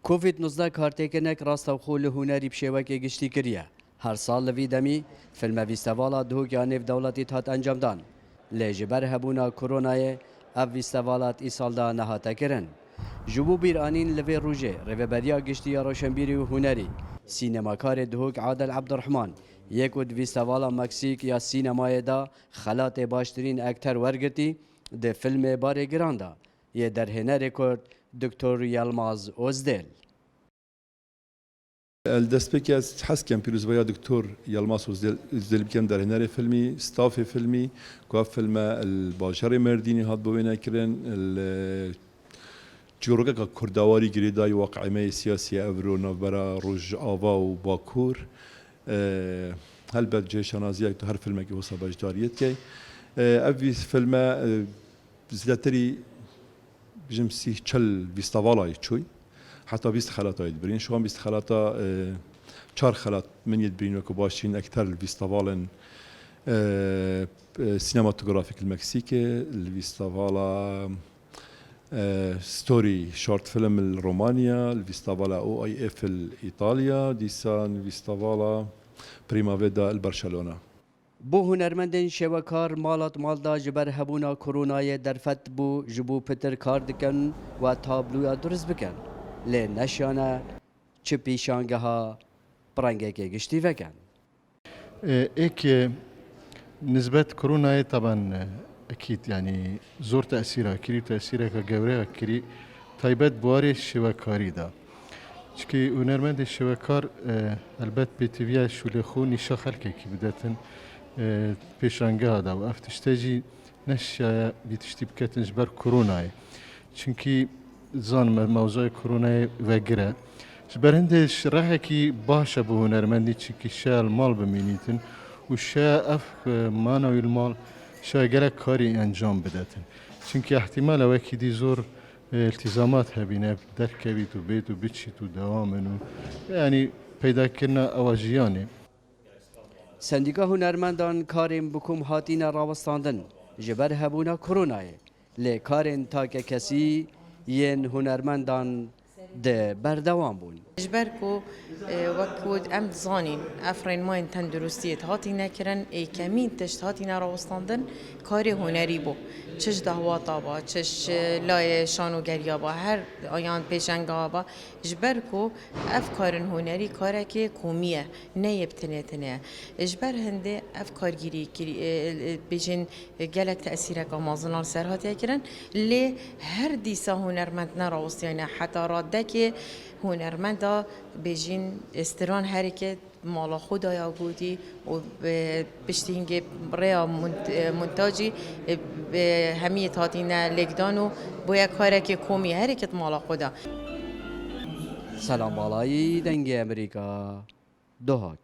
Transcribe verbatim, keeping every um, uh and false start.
Covid nozdeh kartêkirinek rastewxo li hunerî bi şêwekê giştî kiriye. Her sal li vî demî filme fîstevala Duhok ya nêvdewletî dihat encamdan. Lê ji ber hebûna koronayê ev fîstevala di îsal de nehate kirin. Ji bo bîranîn li vê rojê Rêveberiya Giştî ya Roşenbîrî û Hunerî, sînemakarê Duhok Adil Ebdurehman yê ku di fîstevala Meksîk ya sînemayê de xelatê baştirîn ekter wergirtî, di filmê Barê Giran de yê derhênerê Kurd Doktor Yilmaz Ozdêl. Li destpêkê ez hez dikem pîrozbaya Doktor Yilmaz Ozdêl, Ozdêl bikim, derhênerê filmî, stafê filmî, ku ev filme li bajarê Mêrdînê hat bi wênekirin, li çîrokeka kurdewarî girêdayî waqiê me yê siyasî ye, evro navbera Rojava û Bakur. E, helbet cihê şanaziyek tu her filmekî wisa beşdariyê dikey. E, ev vî filme, e, zêdetirî, bijim, sîh çil vîstevalayê çûy. Heta bîst xelatayê dibirîn. Şu an bîst xelata, e, çar xelat min yê dibirîn wekî başîn ekter li vîstevalên, e, e, sînematografîk li Meksîkê, li vîstevala, e, Story Short Film li Romanya, li vîstevala O I F li Îtalya, dîsa li vîstevala Primavera li Barcelona. Bo hunermendên şêwekar mala di mal de ji ber hebûna koronayê derfet bû ji bo pitir kar dikin we tabloya durist bikin. Lê neşiyane çi pêşangeha bi rengekê giştî vekin. E, êk, e, nisbet koronayê taban, e, ekîd, yanî zor tesîra kirî, tesîreke gewreya kirî, taybet bi warê şêwekarî de. Çikî hunermendê şêwekar, e, helbet pêtiviya şûlê xwe nîşa xelkekî bidetin, e, pêşangeha de û ev tişte jî neşiyaye vî tiştî biketin ji ber koronayê. Çimkî zanime mewzayê koronayê vegir e. Ji ber hindê ji rehekî baş e bo hunermendî, çimkî şeya li mal bimînîtin û şeya ev, e, mana wî li mal şeya gelek karî encam bidetin. Çimkî ihtimal e wekî dî zor, e, îltîzamat hebîne, derkevît û bêt û biçît û dewamin û, yanî, peydakirina ewa jiyanê. Sendîka hunermendan karên bi kom hatine rawestandin ji ber hebûna koronayê, lê karên takekesî yên hunermendan di berdewam bûn. Ji ber ku, e, wek ku em dizanîn, ev rênmayên tenduristiyê hatine kirin, êkemîn tişt hatine rawestandin, karê hunerî bû. Çi ji dahwata ba, çi ji layê şanogeriya ba, her yan pêşengeha ba. Ji ber ku ev karên hunerî karekê komî ye, ne yê bi tenê tenê ye. Ji ber hindê ev kargîrî kirî-, e, e, bêjin, e, gelek tesîreka mezin li ser hatiye kirin. Lê her dîsa hunermend nerawestiyane heta radekê hunermenda bêjin, e, stiran herike mala xwe daya gotî û, e, piştî hingê rêya mont-, e, montacî, e, e, hemiyê hatine lêkdan û bûye karekê komî herî ket mala xwe de. Selam Balayî, Dengê Amerîka, Duhok.